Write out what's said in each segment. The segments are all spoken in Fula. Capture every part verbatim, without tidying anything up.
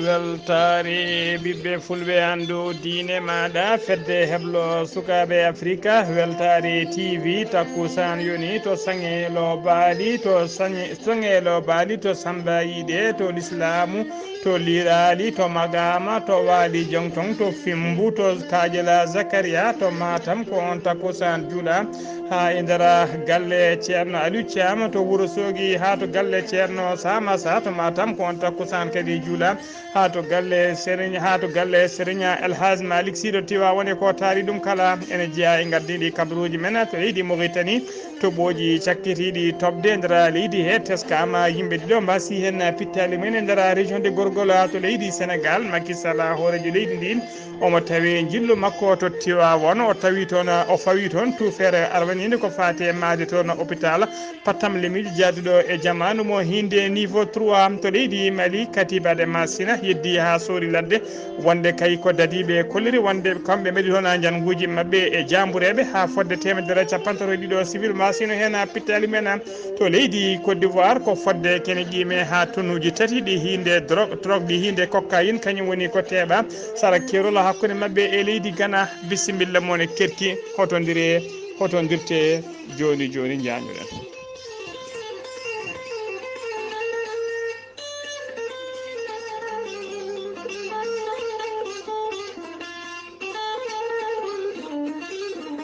Weltaare ɓiɓɓe fulɓe, anndu diine maaɗa, fedde heblo sukaaɓe Afrika, weltaare T V, takkusaan yoni to Saŋeelo Baali, to Saŋe-, Saŋeelo Baali, to Samba Yiɗe, to Lislaamu, to Liraali, to Magaama, to Waali Joŋtoŋ, to Fimbu, to Kaajela Zakariya, to Matam, ko on takkusaan juula haa e nder galle Ceerno Aliou Thiam, to Wuro Soogi, haa to galle Ceerno Samasa, to Matam, ko on takkusaan kadi juula. Haa to galle Serigne, haa to galle Serigne El Hadj Malick Sy to Tiwaawan, ko taari ɗum kala ene jeyaa e ngardiiɗi kabaruuji men to leydi Mauritanie. Toɓooji cakkitiiɗi toɓde e nder leydi he teskaama, yimɓe ɗiɗo mbasi heen pittaali mumen e nder région de Gorgol to leydi Sénégal. Macky Sall, hooreejo leydi ndin, omo tawee njillu makko to Tiwaawan. O tawi toon, o fawi toon tuufeere arwaniinde ko faati e maayde toon hôpital Pattam Lemiɗi jaaduɗo e jamaanu mo hiinde niveau trois to leydi Mali, Katiba de Masina, yeddi haa soori ladde, wonde kay ko dadiiɓe kolliri wonde kamɓe mbaɗi toon njannguuji maɓɓe e jaambureeɓe haa fodde teemedere capantato e ɗiɗo civil Masina heen pittaali men to leydi Côte d'Ivoire, ko fodde kene ƴiime haa tonnuuji tati ɗi hiinde drog, drog ɗi hiinde cocaïne, kañum woni ko teeɓa sara keerol hakkunde maɓɓe e leydi Ghana. Bisimilla mon e kerki, hotondire, hotondirte. Jooni jooni, njaanjoɗen.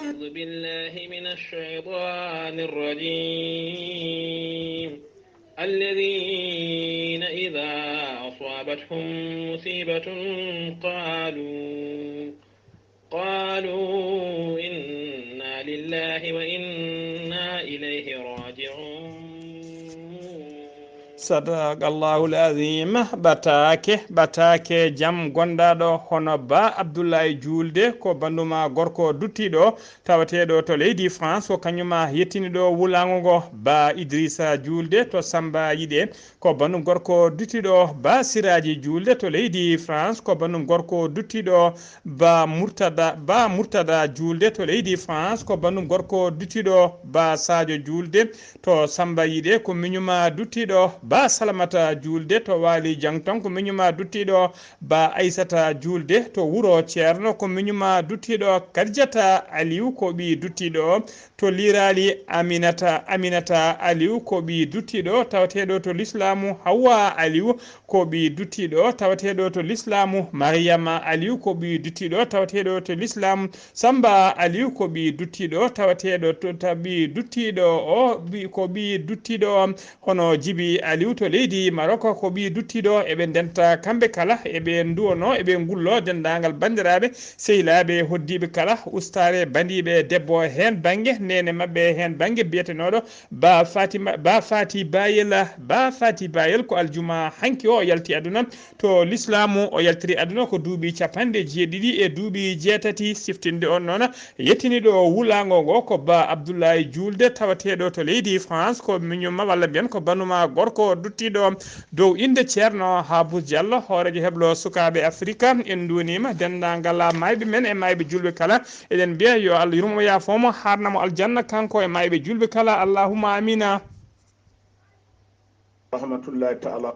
أعوذ بالله من الشيطان الرجيم. الذين إذا أصابتهم مصيبة قالوا قالوا إنا لله وإنا إليه راجعون. Sadaqallahul azim. Ɓataake, ɓataake jam gondaaɗo hono Ba Abdoulaye Juulde, ko banduma gorko duttiiɗo tawateeɗo to leydi France, ko kañuma yettini ɗo wulaango ngo. Ba Idrissa Juulde to Samba Yiɗe, ko bandum gorko duttiiɗo Ba Siraaji Juulde to leydi France, ko bandum gorko duttiiɗo Ba Murtada, Ba Murtada Juulde to leydi France, ko bandum gorko duttiiɗo Ba Sadio Juulde to Samba Yiɗe, ko miñuma duttiiɗo Ba Salamata Juulde to Waali Jangton, ko miñuma duttiiɗo Ba Aysata Juulde to Wuro Ceerno, ko miñuma duttiiɗo Kadijata Aliw, ko ɓii duttiiɗo to Liraali Aminata, Aminata Aliw, ko ɓii duttiiɗo tawateeɗo to Lislaamu, Hawwa Aliw, ko ɓii duttiiɗo tawateeɗo to Lislaamu, Mariyama Aliw, ko ɓii duttiiɗo tawateeɗo to Lislaamu, Samba Aliw, ko ɓii duttiiɗo tawateeɗo to, ta-, ɓii duttiiɗo o, ɓi-, ko ɓii duttiiɗo hono Jibi Aliw to leydi Maroko, ko ɓii duttiiɗo. Eɓe ndenta kamɓe kala, eɓe nduwono, eɓe ngullo denndaangal banndiraaɓe, sehilaaɓe, hoddiiɓe kala, ustaare, bandiiɓe, debbo heen bannge, neene maɓɓe heen bannge, biyetenooɗo Ba Fatima, Ba Fati Bayel, Ba Fati Bayel ko aljuma hanki o yalti aduna. To Lislaamu, o yaltiri aduna ko duuɓi capanɗe jeeɗiɗi e duuɓi jeetati. Siftinde on noon, yettiniiɗo wulaango ngo ko Ba Abdoulaye Juulde, tawateeɗo to leydi France, ko miñuma walla mbiyen ko banuma gorko duttiiɗo dow innde Ceerno Haabus Jallo, hooreejo heblo sukaaɓe Afrika. En nduwaniima denndaangal maayɓe men e maayɓe juulɓe kala. Eɗen mbiya yo Allah yurmo, yaafo mo, haarna mo aljanna, kanko e maayɓe juulɓe kala. Allahumma amina. Rahmatullahi taala.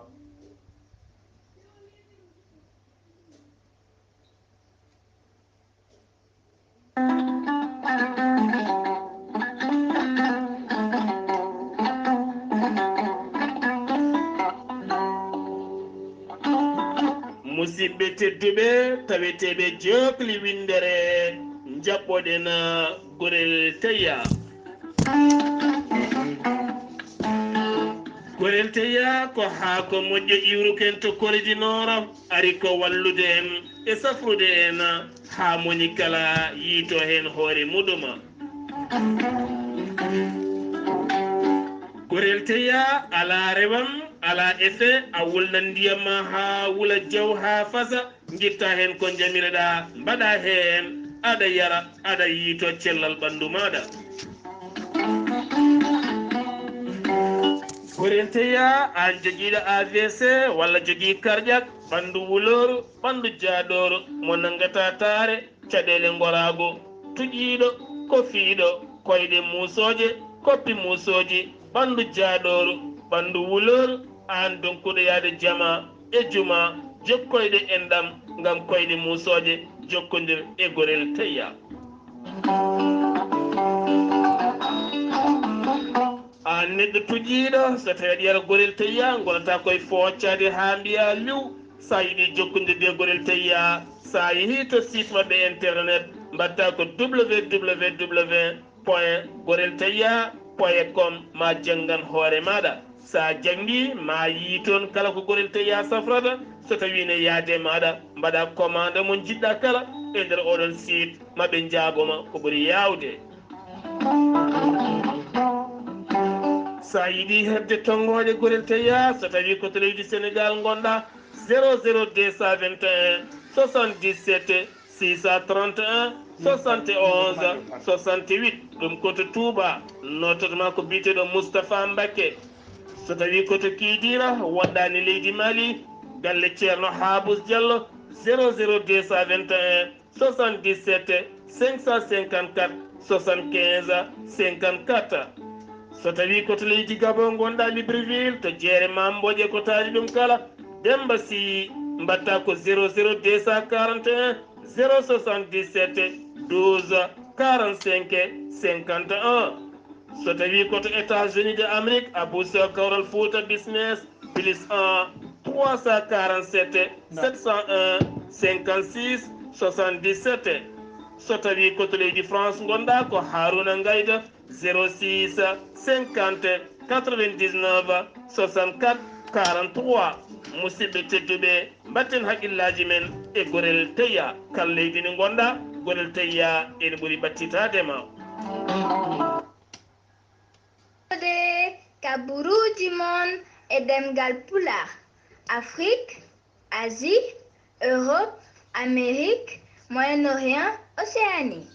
Musidɓe tedduɓe, taweteeɓe jokli winndere, njaɓɓoɗen gorel teya. Gorel teya ko haako moƴƴo iwruken to Koridi Nooro, ari ko wallude en e safrude en haa moni kala yiito heen hoore muɗum. Gorel teya alaa rewam, alaa efe, a wulnan ndiyam ma haa wula jaw haa fasa, ngitta heen ko njamireɗaa, mbaɗa heen, aɗa yara, aɗa yiito cellal ɓanndu maaɗa. Gorel teya, aan jogiiɗo A V C walla jogii karƴak, ɓanndu wulooru, ɓanndu jaaɗooru, mo nanngataa taare, caɗeele ngoraago, tuƴiiɗo, kofiiɗo, koyɗe muusooje, koppi muusooji, ɓanndu jaaɗooru, ɓanndu wulooru, aan donkuɗo yahde jama e juma, Jokkoyde enɗam ngam koyɗe muusooje, jokkondir e Gorel Tayya. Aan neɗɗo tuƴiiɗo, so tawii aɗa yara Gorel Tayya, ngonata koye fooccaade haa mbiyaa liw. So a yiɗi jokkondirde e Gorel Tayya, so a yehii to site maɓɓe internet, mbaɗta ko www point gorel tayya point com, ma janngan hoore maaɗa. So a janngii, ma yii toon kala ko Gorel Tayya safrata. So tawii ne yaade maaɗa, mbaɗa commande mo njiɗɗa kala e nder oɗon site, ma ɓe njaabo ma ko ɓuri yaawde. So a yiɗi heɓde tonngooɗe Gorel Tayya, so tawii ko to leydi Senegaal ngonɗa, zéro zéro deux cent vingt et un soixante-dix-sept six cent trente et un soixante et onze soixante-huit. Ɗum ko to Touba, nototo ma ko biyeteeɗo Moustapha Mbacké. So tawii ko to Kidira, wonɗa ne leydi Mali, galle Ceerno Habous Diallo, zéro zéro deux cent vingt et un soixante-dix-sept cinq cent cinquante-quatre soixante-quinze cinquante-quatre. So tawii ko to leydi Gabon ngonɗa, Libreville, to jeere Mame Mbodje, ko taari ɗum kala, Demba Sy, mbaɗta ko zéro zéro deux cent quarante et un zéro soixante-dix-sept douze quarante-cinq cinquante et un. So tawii ko to États-Unis de Amérique, Abou Sow, Kawral Fouta Business, plus un trois cent quarante-sept sept cent un cinquante-six soixante-dix-sept. So tawii ko to leydi France ngonɗa, ko Harouna Ngaïda, zéro six cinquante quatre-vingt-dix-neuf soixante-quatre quarante-trois. Musidɓe tedduɓe, mbatten haqqillaaji men e Gorel Tayya. Kala leydi ndi ngonɗa, Gorel Tayya ene ɓuri ɓattitaade ma. Kaburuuji mon e ɗemngal Pulaar, Afrik, Asie, Europe, Amérique, Moyen-Orient, Océanie.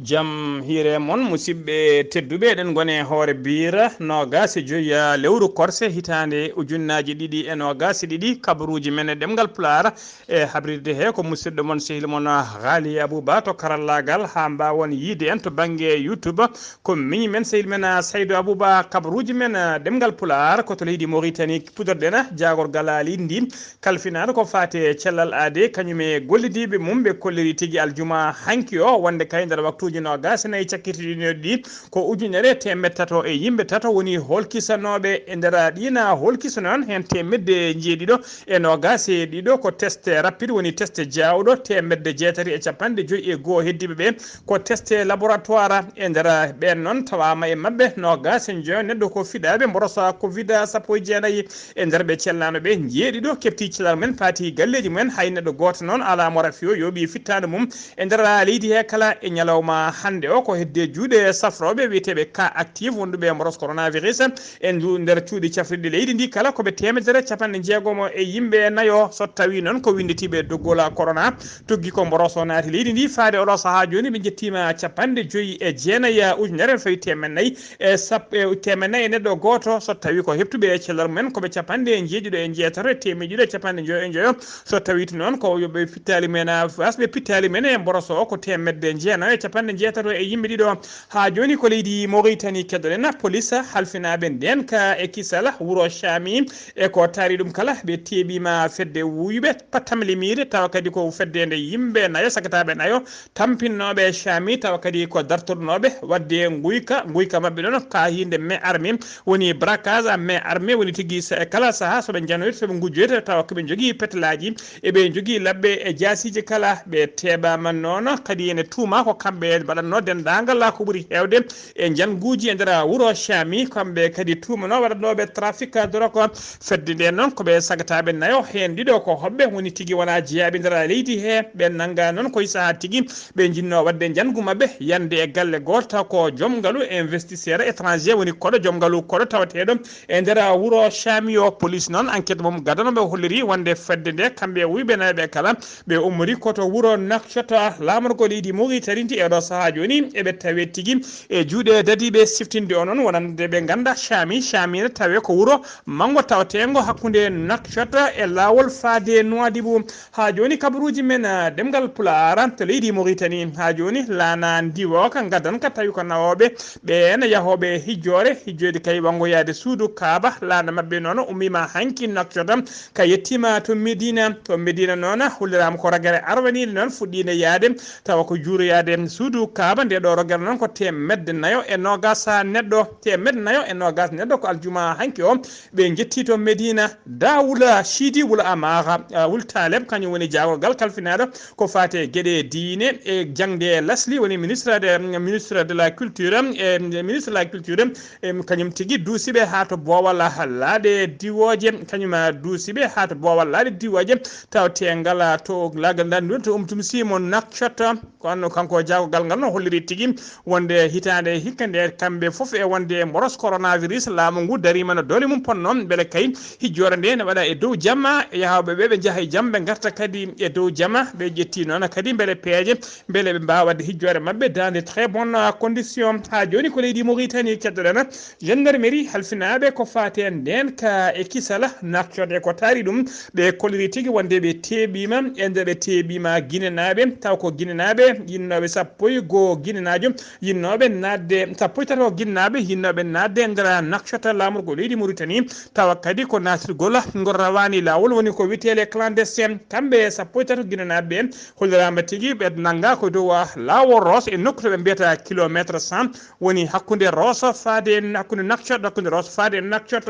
Jam hiire mon, musidɓe tedduɓe, eɗen ngoni e hoore biire noogaas e joy lewru korse hitaande ujunnaaji ɗiɗi e noogaas e ɗiɗi, kabaruuji men e ɗemngal Pulaar. E habrirde he ko musidɗo mon, sehil mon Ghali Abouba to karallaagal, haa mbaawon yiide en to bannge YouTube. Ko miñi men, sehil men Saydou Abouba, kabaruuji men ɗemngal Pulaar ko to leydi Mauritanie puɗorɗen jaagorgal leydi ndi, kalfinaaɗo ko faati e cellal aadee, kañum e gollidiiɓe mum. Ɓe kolliri tigi aljuma hanki o wonde kay nder waktuuji noogaas e nayi cakkitiiɗi ɗi, ko ujunere teemedde tato e yimɓe tato woni hoolkisanooɓe e nder ɗiin hoolkisano, heen teemedde njeeɗiɗo e noogaas e ɗiɗo ko test rapide, woni test jaawɗo, teemedde jeetati e capanɗe joy e goo heddiiɓe ɓe ko test laboratoire. E nder ɓeen noon tawaama e maɓɓe noogaas e joyo neɗɗo ko fiɗaaɓe mboroso covid sappo e jeenayi. E nder ɓe cellaano ɓe, njeeɗiɗo keɓti cellal mum, paati galleeji mum en, hay neɗɗo gooto noon alaa mo rafi o yooɓi fittaandu mum. E nder leydi he kala e ñalawma hannde o, ko hedde juuɗe safrooɓe wiyeteeɓe cas actif wonduɓe e mboros coronavirus. E ndu nder cuuɗi cafrirɗi leydi ndi kala, ko ɓe teemedere capanɗe jeegomo e yimɓe nayo. So tawii noon ko winnditiiɓe doggol corona, tuggi ko mboros o naati leydi ndi faade oɗo sahaa jooni, ɓe njettiima capanɗe joyi e jeenayi ujunere fawi teemed nayi e sappo e teemed nayi e neɗɗo gooto. So tawii ko heɓtuɓe e cellal mumen, ko ɓe capanɗe njeeɗiɗo e jeetato e teemeɗɗe ɗiɗo e capanɗe joyo e joyo. So tawii noon ko yo ɓe pittaali men, wasɓe pittaali men e mboros o ko teemedde jeenayo e capanɗe jeetato e yimɓe ɗiɗo. Haa jooni ko leydi Mauritanie keɗoɗen, police halfinaaɓe ndeenka e kisal wuro Caami, e ko taari ɗum kala, ɓe teeɓiima fedde wuyɓe patamlimiire, tawa kadi ko fedde nde yimɓe nayo, sagataaɓe nayo, tampinnooɓe Caami, tawa kadi ko dartornooɓe waɗde nguyka, nguyka maɓɓe noon, kaahinde main armée, woni braquage à main armée, woni tigi sa-, kala sahaa so ɓe njanoyta, so ɓe ngujjoyta, tawa ko ɓe njogii petelaaji, e ɓe njogii labbe e jaasiiji kala. Ɓe teeɓaama noon kadi ene tuuma ko kamɓe mbaɗatnoo denndaangal ko ɓuri heewde e njannguuji e nder wuro Caami. Kamɓe kadi tuumanoo waɗatnooɓe trafic drogue. Fedde nde noon ko ɓe sagataaɓe nayo, heen ɗiɗo ko hoɓɓe, woni tigi wonaa jeyaaɓe nder leydi he. Ɓe nanngaa noon ko e sahaa tigi ɓe njinnoo waɗde njanngu maɓɓe, yande e galle gooto, taw ko joom ngalu, investisseur étranger, woni koɗo joom ngalu, koɗo tawateeɗo e nder wuro Caami o. Police noon, enquête mum gadano ɓe holliri wonde fedde nde, kamɓe e wuyɓe nayo ɓe kala, ɓe ummori ko to wuro Nouakchott, laamorgo leydi Mauritanie ndi e Sahaa jooni eɓe tawe tigi e juuɗe dadiiɓe siftinde o noon, wonande ɓe ngannda Caami. Caami ne tawe ko wuro manngo tawteengo hakkunde Nouakchott e laawol faade Nouadhibou. Haa jooni kabaruuji men, ah, ɗemngal Pulaar to leydi Mauritanie. Haa jooni laana ndiwooka gaddanka tawi ko nawooɓe ɓeen yahooɓe hijjoore, hijjoyde kay wanngo yaade suudu Kaaba. Laana maɓɓe noon ummiima hanki Nouakchott, ka yettiima to Medina. To Medina noon, holliraama ko ragare arwaniinde noon fuɗɗiinde yaade, tawa ko juuroyaade suudu Kaaba. Nde ɗo rogere noon ko teemedde nayo e noogas neɗɗo, teemedde nayo e noogas neɗɗo ko aljumaa hanki o ɓe njetti to Medina. Daawula Sidi Wula Amara, ah, Wul Taleb, kañum woni jaagorgal kalfinaaɗo ko faati e geɗe diine e jaŋde lasli, woni ministre de, ministre de la culture, e ministre de la culture, e kañum tigi duusiɓe haa to boowal laaɗe diwooje, kañum, ah, duusiɓe haa to boowal laaɗe diwooje, taw teengal, ah, to laagal ndanndun to Umtum Simo Nouakchott. Ko anno kanko jaagorgal ngal no holliri tigi wonde hitaande hikka nde kamɓe fof e wonde mboros coronavirus, laamu ngu dariima no doole mum ponno, mbele kay hijjoore nde ne waɗa e dow jamma, e yahooɓe ɓe ɓe njaha e jam, ɓe ngarta kadi e dow jamma, ɓe ƴetti noon kadi mbele peeje, mbele ɓe mbaawa waɗde hijjoore maɓɓe dans de très bonnes, ah, conditions. Haa jooni ko leydi Mauritanie keddoɗen, gendarmerie halfinaaɓe ko faati e ndeen ka e kisala Nouakchott e ko taari ɗum, ɓe kolliri tigi wonde ɓe teeɓiima, e nde ɓe teeɓiima Ginenaaɓe, taw ko Ginenaaɓe yinnooɓe sappo e goo Ginenaajo yinnooɓe naatde, sappo e tato Ginenaaɓe yinnooɓe naatde e nder Nouakchott laamorgo leydi Mauritanie, tawa kadi ko naatirgol ngol rawaani laawol, woni ko wiyetee les clandestins. Kamɓe sappo e tato Ginenaaɓe ɓe holliraama tigi ɓe nanngaa ko dow laawol Roos e nokku to ɓe mbiyata kilomètre cent, woni hakkunde Roos faade, hakkunde Nouakchott, hakkunde Roos faade Nouakchott.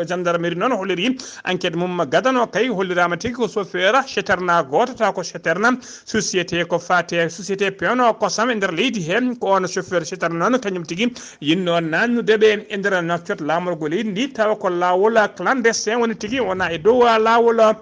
Gendarmerie noon holliri enquête mum gadano kay, holliraama tigi ko chauffeur citerne gooto, taw ko citerne société ko faate société peewno kosam e nder leydi he, ko on chauffeur citerne noon kañum tigi yinnoo naatnude ɓe e nder Nouakchott laamorgo leydi ndi, tawa ko laawol clandestin woni tigi wona e dow laawol.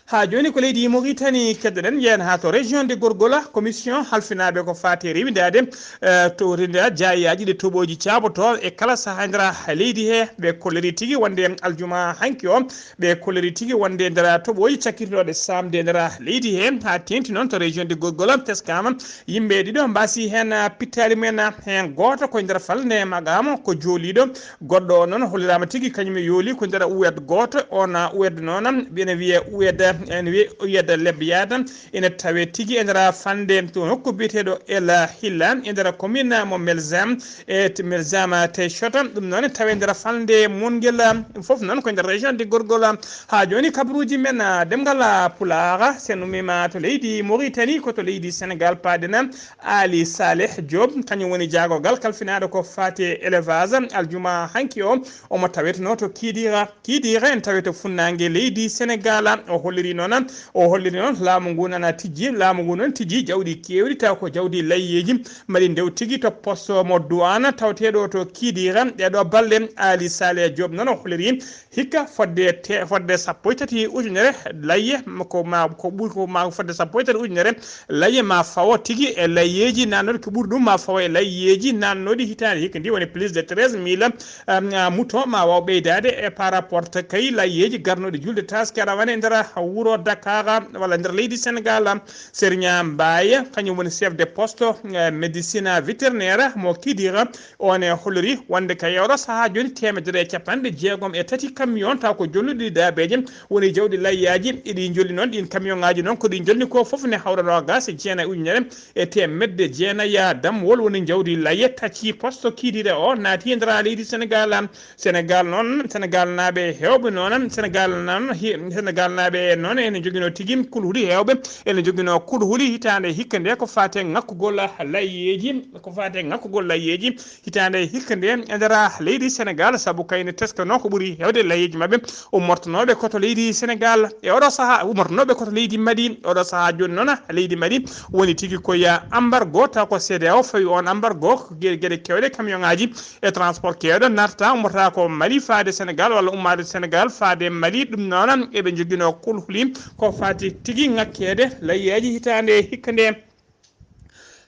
Haa jooni ko leydi Mauritanie keddoɗen, njehen haa to région de Gorgola, commission halfinaaɓe ko faati e rewindaade, eh, to rewindaade jaayaaji ɗi toɓooji caabotoo e kala sahaa e nder leydi he. Ɓe kolliri tigi wonde aljumaa hanki o, ɓe kolliri tigi wonde nder toɓooji cakkitooɗe saamde nder leydi he, haa teeŋti noon to région de Gorgola teskaama yimɓe ɗiɗo mbaasi heen, ah, pittaali mumen, ah, heen gooto ko e nder falnde Magamo ko jooliiɗo, goɗɗo o noon holliraama tigi kañum e yooli ko nder uwed gooto, on, ah, uwed noon ene wiyee uwed, ene wiyee uwed Lebyad, ene tawee tigi e nder falnde to nokku biyeteeɗo El Hilla e nder commune mo Melzam, e t-, Melzam Teychot. Ɗum noon tawee nder falnde mum ngel, ah, fof noon ko e nder région de Gorgola. Haa jooni kabaruuji men, ah, ɗemngal, ah, Pulaar, so en ummiima to leydi Mauritanie, ko to leydi Sénégal paaɗen. Ali Saleh Diop, kañum woni jaagorgal kalfinaaɗo ko faati e élevage. Aljumaa hanki o, omo tawetenoo to Kidira. Kidira ene tawee to funnaange leydi Sénégal. O holliri noon, o holliri noon laamu ngu nana tijji, laamu ngu noon tijji jawɗi keewɗi, taw ko jawdi layyeeji, mbaɗi ndew tigi to poste mo douane taweteeɗo to Kidira. Ɗee ɗoo balɗe, Ali Saleh Diop noon o holliri hikka fodde te-, fodde sappo e tati ujunere layye, ko ma, ko ɓuri, ko ma fodde sappo e tati ujunere layye ma fawo tigi e layyeeji naatnooɗi, ko ɓuri ɗum ma fawo e layyeeji naatnooɗi hitaande hikka ndi, woni plus de treize mille, um, uh, mouton ma waaw ɓeydaade e par rapport to kay layyeeji garnooɗi julde taske rawane e nder wuro Dakar walla nder leydi Sénégal. Serigne Mbaye, kañum woni chef de poste, uh, médecine vétérinaire mo Kidira, on e holliri wonde ka e oɗo sahaa jooni teemedere e capanɗe jeegom e tati camion, taw ko jolluɗi daabeeje, woni jawɗi layyaaji, eɗi jolli noon. Ɗiin camion ŋaaji noon ko ɗi jolli ko fof ne hawra noogaas e jeenayi ujunere e teemedde jeenayi dammuwol, woni jawdi layye taccii poste Kidira o naati e nder leydi Sénégal. Sénégal noon, Sénégal naaɓe heewɓe noon, Sénégal noon, hi-, Sénégal naaɓe noon ene njoginoo tigi kulhuli heewɓe, ene njoginoo kulhuli hitaande hikka nde ko faati e ŋakkugol layyeeji, ko faati e ŋakkugol layyeeji hitaande hikka nde e nder leydi Sénégal, sabu kayne teskanoo ko ɓuri heewde layyeeji maɓɓe ummortonooɓe ko to leydi Sénégal. E oɗo sahaa, ummortonooɓe ko to leydi Mali. Oɗo sahaa jooni noon, leydi Mali woni tigi ko ya embargo, taw ko C E D E A O fawi on embargo, ko ge-, geɗe keewɗe, camion ŋaaji e transport keewɗo naatata, ummorta ko Mali faade Sénégal walla ummaade Sénégal faade Mali. Ɗum noon, eɓe njoginoo kulhuli ko faati tigi ŋakkeede layyeeji hitaande hikka nde.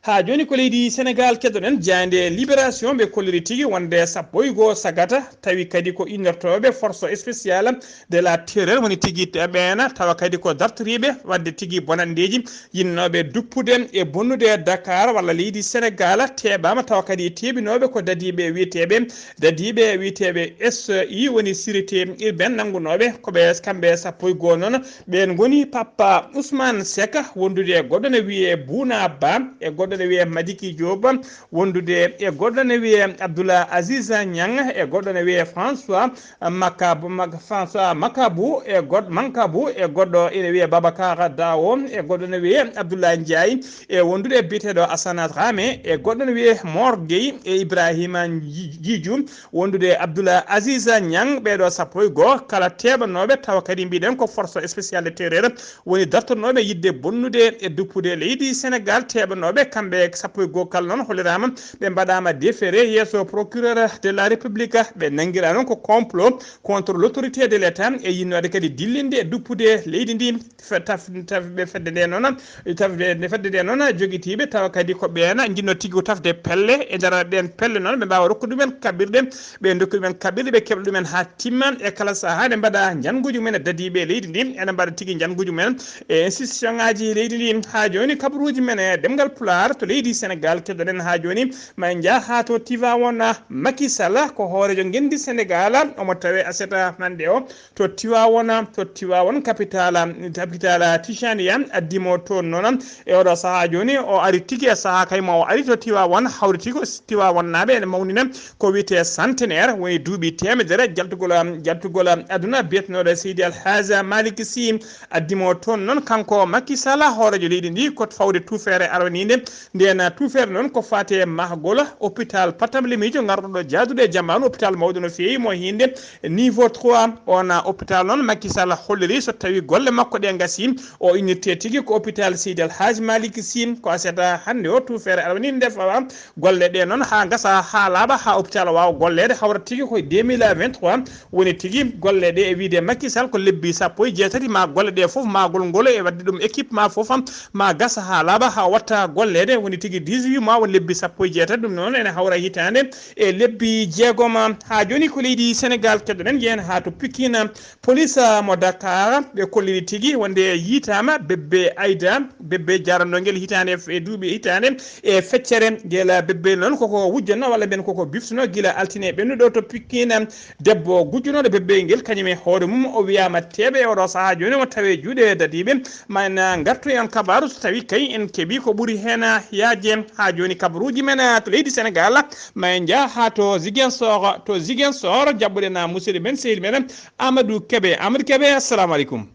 Haa jooni ko leydi Senegaal keddoɗen. Jaaynde Libération ɓe kolliri tigi wonde sappo e goo sagata, tawi kadi ko innortooɓe force spéciale de la terreur woni tigi ɓeena, tawa kadi ko dartoriiɓe waɗde tigi bonanndeeji, yinnooɓe duppude e bonnude Dakar walla leydi Senegaal, teeɓaama, tawa kadi teeɓinooɓe ko dadiiɓe wiyeteeɓe, dadiiɓe wiyeteeɓe S I woni sûreté urbaine nanngunooɓe ko ɓe kamɓe sappo e goo noon. Ɓeen ngoni Papa Ousmane Seck, wondude e goɗɗo ne wiyee Bouna Ba, e goɗɗo ne wiyee Madiki Diop, wondude e goɗɗo ne wiyee Abdoulaye Aziz Niang, e goɗɗo ne wiyee François Makabu, Mak-, François Makabu, e goɗ-, Mankabu, e goɗɗo ene wiyee Babacar Dawo, e goɗɗo ne wiyee Abdoulaye Ndiaye, e wondude e biyeteeɗo Assane Dramé, e goɗɗo ne wiyee Mor Gueye, e Ibrahima Ji-, Jiju, wondude e Abdoulaye Aziz Niang. Ɓeeɗo sappo e goo kala teeɓanooɓe, tawa kadi mbiɗen ko force spéciale de terreur, woni dartornooɓe yiɗde bonnude e duppude leydi Senegaal, teeɓanooɓe kamɓe sappo e goo kala noon holliraama, ɓe mbaɗaama déféré yeeso procureur de la République. Ɓe nanngiraa noon ko complot contre l'autorité de l'État e yinnoode kadi dillinde e duppude leydi ndi. Fe-, taf-, tafɓe fedde nde noon, tafɓe nde fedde nde noon, jogitiiɓe tawa kadi ko ɓeen njiɗno tigi ko tafde pelle. E nder ɗeen pelle noon, ɓe mbaawa rokkude ɗumen kaɓirɗe, ɓe ndokki ɗumen kaɓirɗe, ɓe keɓa ɗumen haa timma. E kala sahaa, ɓe mbaɗa njannguuji mumen e dadiiɓe leydi ndi, ene mbaɗa tigi njannguuji mumen e institution ŋaaji leydi ndi. Haa jooni, kabaruuji men e ɗemngal Pulaar to leydi Senegaal, keddoɗen haa jooni, ma en njah haa to Tivaouane. Macky Sall ko hooreejo ngenndi Senegaal, omo tawee aset hannde o to Tivaouane, to Tivaouane, capitale, capitale Tijaniya, addimo toon noon. E oɗo sahaa jooni, o ari tigi e sahaa kayma o ari to Tivaouane, hawri tigi ko Tivaouane naaɓe ene mawnina ko wiyetee centenaire, woni duuɓi teemedere jaltugol, jaltugol aduna, biyetenooɗo Seydi Alhaji Malick Sy. Addimo toon noon, kanko Macky Sall, hooreejo leydi ndi, ko fawde tuufeere arwaniinde nden. Tuufeere noon ko faati e mahgol hôpital Patam Lemijo, ngarɗo ɗo jaadude e jamaanu, hôpital mawɗo no feewi, mo hiinde niveau trois. On hôpital noon, Macky Sall holliri so tawi golle makko ɗe ngasi, o innirte tigi ko hôpital Seydi Alhaji Malick Sy. Ko aset hannde o tuufeere arwaniinde nde fawa golle ɗe noon haa ngasa, haa laaɓa, haa hôpital waawa golleede, hawra tigi ko e deux mille vingt-trois. Woni tigi golle ɗe e wiyde Macky Sall ko lebbi sappo e jeetati, ma golle ɗe fof, ma gol ngol e waɗde ɗum équipement fof, ma gasa haa laaɓa, haa watta golleede. Woni tigi dix-huit mois, woni lebbi sappo e jeetati. Ɗum noon ene hawra hitaande e lebbi jeegom. Haa jooni ko leydi Senegaal keddoɗen, njehen haa to Pikine. Police, ah, mo Dakar, ɓe kolliri tigi wonde yiitaama Bébé Aïda, Bébé jaranɗo ngel hitaande f-, e duuɓi hitaande e feccere. Ngel Bébé noon koko wujjano, walla mbiyen koko biftuno gila altine ɓennuɗo to Pikine. Debbo gujjunooɗo Bébé ngel, kañum e hoore mum, o wiyaama teeɓe e oɗo sahaa jooni, omo tawee juuɗe dadiiɓe. Ma en ngartu e on kabaaru, so tawii kay en keɓii ko ɓuri heen yaaje. Haa jooni kabaruuji men to leydi Senegaal, ma en njah haa to Ziguinchor, to Ziguinchor, jaɓɓuɗen musidɗo men, sehil men, Amadou Kébé. Amadou Kébé, assalamu aleykum.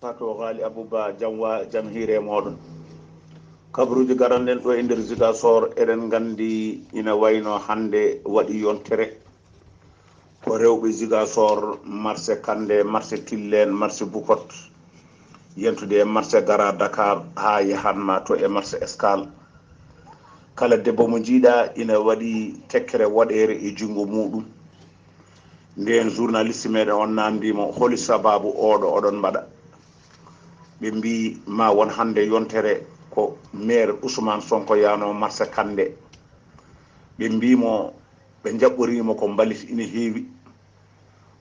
Fatou Ghali Abouba, jam wa-, jam hiire e mooɗon. Kabaruuji garanɗen ɗo e nder Ziguinchor, eɗen nganndi ina wayno hannde waɗi yontere. Ko rewɓe Ziguinchor, marché Kande, marché Tillen, marché Bukot, yentude e marché Gara Dakar haa yahatma to e marché Escale. Kala debbo mo njiiɗa ina waɗi tekkere woɗeere e junngo muuɗum. Ndeen journaliste meɗen on naamndii mo, holi sabaabu oɗo oɗon mbaɗa? Ɓe mbii ma won hannde yontere ko maire Ousmane Sonko yaano marché Kande. Ɓe mbii mo ɓe njaɓɓoriima ko mbalit ina heewi.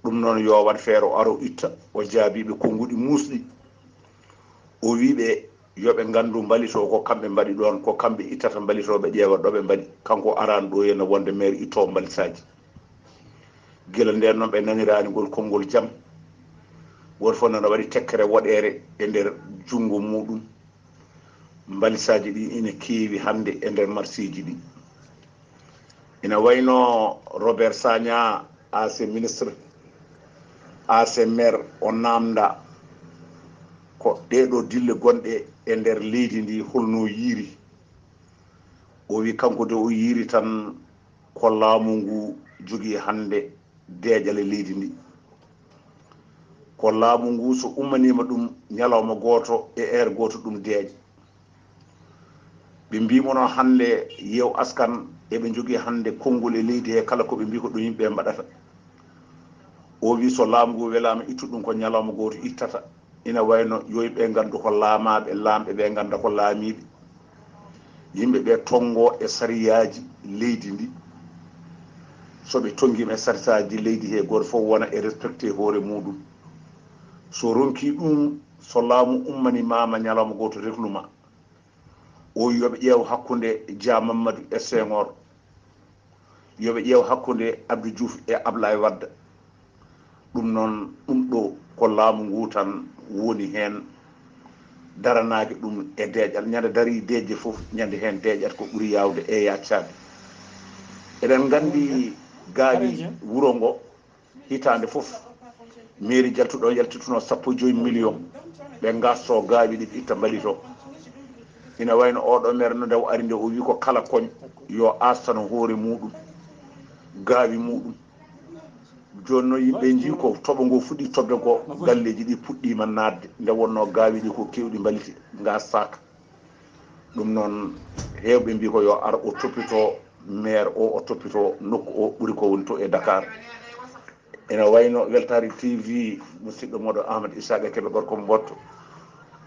Ɗum noon yo waɗ feere o aro itta. O jaabii ɓe konnguɗi muusɗi. O wii ɓe yo ɓe nganndu mbalit o ko kamɓe mbaɗi ɗoon, ko kamɓe ittata mbalit o, ɓe ƴeewa ɗo ɓe mbaɗi. Kanko araani ɗo henna wonde maire ittoowo mbalitaaji. Gila ndeen noon ɓe naniraani ngol konngol jam. Gooto fof nana waɗi tekkere woɗeere e nder junngo muuɗum. Mbalisaaji ɗi ina keewi hannde e nder marseeji ɗi. Ina wayno Robert Sagna, ancien ministre, ancien maire, o naamnda ko ɗeeɗo dille gonɗe e nder leydi ndi holno yiiri. O wi kanko de o yiiri tan ko laamu ngu jogii hannde deeƴal e leydi ndi. Ko laamu ngu so ummaniima ɗum ñalawma gooto e heure gooto ɗum deeƴa. Ɓe mbii mo no hannde Yeew Askan eɓe njogii hannde konngol e leydi he kala ko ɓe mbii ko ɗum yimɓe mbaɗata. O wi so laamu ngu welaama ittu ɗum ko ñalawma gooto ittata. Ina wayno yo ɓe nganndu ko laamaaɓe, laamɓe ɓe ngannda ko laamiiɓe. Yimɓe ɓe tonngo e sariyaaji leydi ndi. So ɓe tonngiima e sariyaaji leydi he, gooto fof wona e respecté hoore muɗum. So ronki ɗum, so laamu ummanimaama ñalawma gooto, réglement, o yo ɓe ƴeew hakkunde Jah Mamadou e Senghor, yo ɓe ƴeew hakkunde Abdou Diouf e Ablaye Wade. Ɗum noon, ɗum ɗo ko laamu ngu tan woni heen, daranaaki ɗum e deeƴal. Ñande darii deeƴde fof, ñande heen deeƴat ko ɓuri yaawde e yaccaade. Eɗen nganndi gaawi wuro ngo, hitaande fof, mairie jaltuɗo yaltituno sappo e joyi million, ɓe ngasto gaawi ɗi, ɓe itta mbalit o. Ina wayno oɗo maire no nde o ari nde, o wi ko kala koñ yo astano hoore muɗum, gaawi muɗum. Jooni noon yimɓe njii ko toɓo ngo fuɗɗi toɓde ko, galleeji ɗi puɗɗiima naatde, nde wonnoo gaawi ɗi ko keewɗi mbaliti, ngastaaka. Ɗum noon, heewɓe mbii ko yo ar o toppito maire o, o toppito nokku o, ɓuri ko woni to e Dakar. Ene wayno Weltaare T V, musidɗo mooɗo Ahmad Isaaqa Kebe, gorko Mbotto,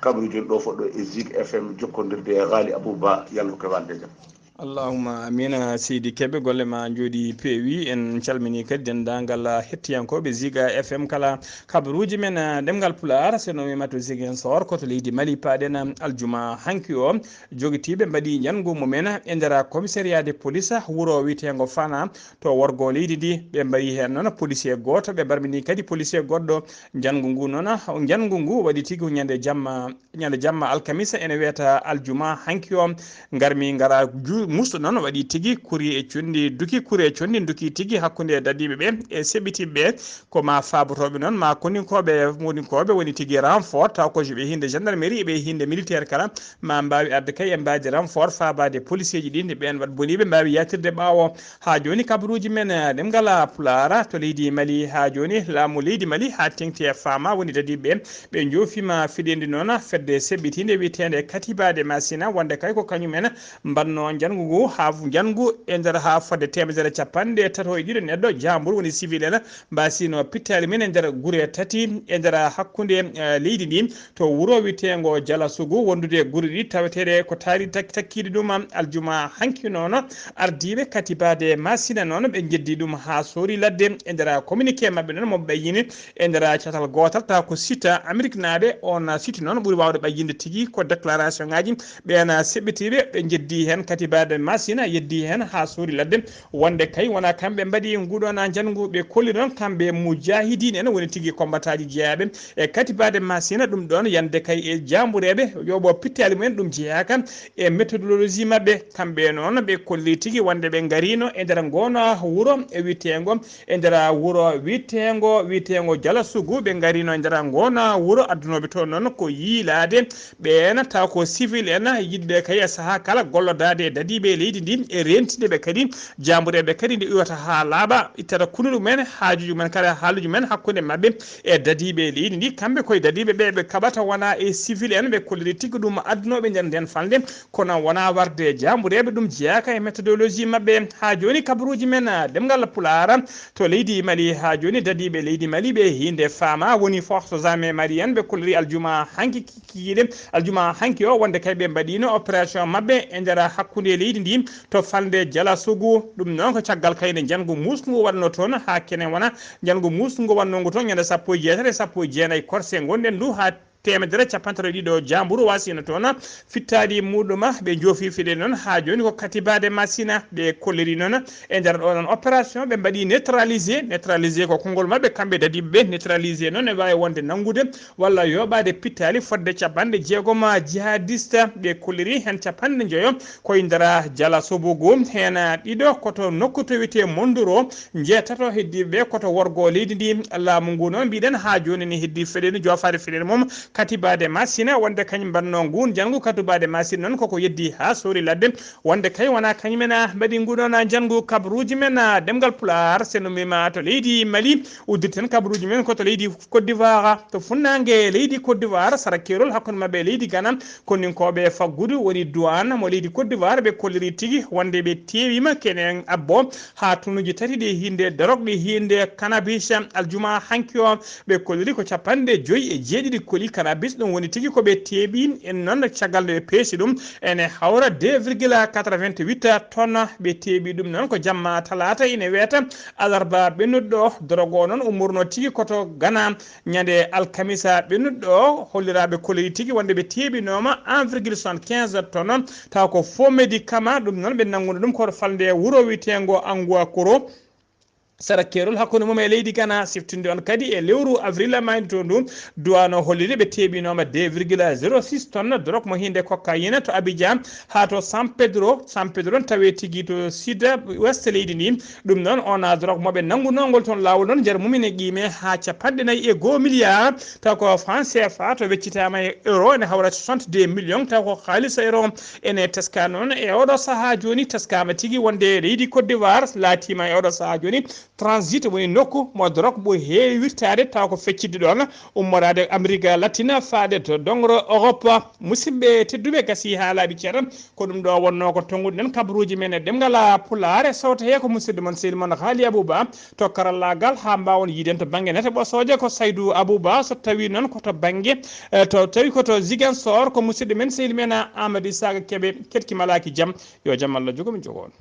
kabaruuji ɗo fof ɗo e Zik F M, jokkondirde e Ghali Abou Ba, yalla ko walde jam. Allahumma amina. Seydi Kebe, golle ma njooɗi peewi. En calmini kadi denndaangal hettiyankooɓe Ziga F M kala. Kabaruuji men, ah, ɗemngal Pulaar, so no wiima to Ziguinchor, ko to leydi Mali, paaɗen, ah, aljuma hanki o. Jogitiiɓe mbaɗi njanngu mumen e nder commissariat de police wuro wiyeteengo Fana to worgo leydi ndi. Ɓe mbaɗi heen noon policier gooto, ɓe mbarmini kadi policier goɗɗo. Njanngu ngu noon, njanngu ngu waɗi tigi ko ñande jamma, ñande jamma alkamisa, ene wiyata aljuma hanki o. Ngarmi ngara ju-, musto noon waɗi tigi, kuri e conndi duki, kuri e conndi duki tigi hakkunde dadiiɓe ɓe e seɓɓitiiɓe ɓe. Ko ma faabotooɓe noon, ma koninkooɓe, koninkooɓe woni tigi renfort, taw ko ɓe hinde gendarmerie, ɓe hinde militaire kala, ma mbaawi arde kay e mbaadi renfort faabaade policier ji ɗi, nde ɓeen waɗ boniiɓe mbaawi yaatirde ɓaawo. Haa jooni kabaruuji men, eh, ɗemngal Pulaar to leydi Mali, haa jooni laamu leydi Mali haa teŋti e faama woni dadiiɓe ɓe, ɓe njoofiima fiɗeendi noon fedde seɓɓitiinde wiyeteende Katibaade Masina, wonde kay ko kañum en mbaɗno njanngu ngu haa njanngu e nder haa fodde teemedere capanɗe tato e ɗiɗo neɗɗo jaamburu woni civil en, mbasino pittaali mum e nder gure tati e nder hakkunde, eh, leydi ndi, to wuro wiyeteengo Jalasugu, wondude e gure ɗiɗi taweteeɗe ko taari tak-, takkiiɗe ɗum aljuma hanki noon. Ardiiɓe Katibaade Masina noon, ɓe njeddi ɗum haa soori ladde. E nder communiqué maɓɓe noon, mo ɓe ɓayyini e nder catal gootal, taw ko site Ameriknaaɓe, oon site noon ɓuri waawde ɓayyinde tigi ko déclaration ŋaaji ɓeen seɓɓitiiɓe, ɓe njeddi heen Katibaade Masina, yeddi heen haa soori ladde. Wonde kay wonaa kamɓe mbaɗi nguɗon njanngu, ɓe kolli noon kamɓe mujaahidiin en woni tigi kombataaji jeyaaɓe e Katibaade Masina, ɗum ɗoon yande kay e jaambureeɓe yoɓo pittaali mumen, ɗum jeyaaka e méthodologie maɓɓe. Kamɓe noon ɓe kolli tigi wonde ɓe ngariino e nder ngoon wuro e wiyeteengo, e nder wuro wiyeteengo, wiyeteengo Jalasugu, ɓe ngariino e nder ngoon wuro, addunooɓe toon noon ko yiilaade ɓeen taw ko civil en yiɗɓe kay e sahaa kala gollodaade e dadiiɓe e leydi ndi e rentinde ɓe kadi, jaambureeɓe kadi nde iwata haa laaɓa, ittata kunu ɗumen, haajuuji mumen kala haaluuji mumen hakkunde maɓɓe e dadiiɓe e leydi ndi. Kamɓe koye dadiiɓe ɓe, ɓe kaɓata wona e civil en, ɓe kolliri tigi ɗum addunooɓe nder nden falnde, kono wona warde jaambureeɓe, ɗum jeyaaka e méthodologie maɓɓe. Haa jooni kabaruuji men, ah, ɗemngal Pulaar to leydi Mali, haa jooni dadiiɓe leydi Mali ɓe hinde faama woni forces armées maliennes, ɓe kolliri aljuma hanki kikiiɗe, aljuma hanki o, wonde kay ɓe mbaɗino opération maɓɓe e nder hakkunde leydi ndi to falnde Jalasugu. Ɗum noon ko caggal kayne njanngu muusngu waɗno toon haa kene wona njanngu muusngu wannongu toon ñande sappo e jeetati e sappo e jeenayi korse ngonɗen ndu haa teemedere capanɗe tati e ɗiɗo jaamburu wasino toon fittaali muɗuma. Ɓe njoofi fiɗe noon haa jooni ko Katibaade Masina ɓe kolliri noon e nder ɗo noon opération ɓe mbaɗi neutralisé. Neutralisé ko konngol maɓɓe kamɓe dadiiɓe ɓe. Neutralisé noon ne waawi wonde nanngude walla yooɓaade pittaali fodde capanɗe jeegom jihadiste ɓe kolliri heen capanɗe njoyo koye nder Jalasugu, heen ɗiɗo ko to nokku to wiyetee Monduro, njeetato heddiiɓe ɓe ko to worgo leydi ndi. Laamu ngu noon mbiɗen haa jooni ne heddii feɗeeni joofaade feɗeeni mum Katibaade Masina, wonde kañum mbaɗno nguun njanngu Katibaade Masina noon koko yeddi haa soori ladde, wonde kay wona kañum en mbaɗi nguɗon njanngu kabaruuji men ɗemngal Pulaar. So no mbiima to leydi Mali, uddirten kabaruuji men ko to leydi Côte d'Ivoire, to funnaange leydi Côte d'Ivoire, sara keerol hakkunde maɓɓe e leydi Ghana, koninkooɓe faggudu woni douane mo leydi Côte d'Ivoire, ɓe kolliri tigi wonde ɓe teewiima kene abbo haa tonuuji tati ɗi hinde dorog, ɗi hinde cannabis, aljuma hanki o. Ɓe kolliri ko capanɗe joyi e jeeɗiɗi koli Arabie Saoudite, ɗum woni tigi ko ɓe teeɓi en noon, caggal nde ɓe peesi ɗum, ene hawra deux virgule quatre-vingt-huit tonnes. Ɓe teeɓi ɗum noon ko jamma talaata, ine weeta alarba ɓennuɗo ɗo. Drogue o noon ummorno tigi ko to Ghana. Ñande alkamisa ɓennuɗo ɗo, holliraaɓe kolloyi tigi wonde ɓe teeɓinooma un virgule soixante-quinze tonnes, taw ko faux médicament. Ɗum noon ɓe nannguno ɗum ko falnde wuro wiyeteengo Anguakoro, sara keerol hakkunde mum e leydi Ghana. Siftinde on kadi e lewru avril mayndo to ndu, duwano holliri ɓe teeɓinooma deux virgule zéro six tonnes drogue mo hinde cocaïne to Abidjan haa to San Pedro. San Pedro tawe tigi to sud ouest leydi ndi. Ɗum noon, on a drogue mo ɓe nanngunongol toon laawol noon, nder mum ene qiime haa capanɗe nayi e goo milliard, taw ko franc C F A, to weccitaama e euro ene hawra soixante-deux millions, taw ko haalisa euro. Ene teska noon e oɗo sahaa jooni, teskaama tigi wonde leydi Côte d'Ivoire laatiima e oɗo sahaa jooni transit, woni nokku mo drogue ɓuri heewi wirtaade, taw ko feccitde ɗoon, ummoraade Amérique latine, faade to doŋre Europe. Musidɓe tedduɓe, gasi haa laaɓi ceeɗa, ko ɗum ɗo wonnoo ko tonngude nden kabaruuji men e ɗemngal Pulaar. E sawto hee ko musidɗo mon, sehil mon Haali Abouba, to karallaagal, haa mbaawon yiiden to bannge nete ɓosooje ko Saydou Abouba. So tawii noon ko to bannge, eh, to tawi ko to Ziguinchor, ko musidɗo men, sehil men Amadou Isaka Kebe, keɗki malaaki jam. Yo jam Allah jogo min jogo on.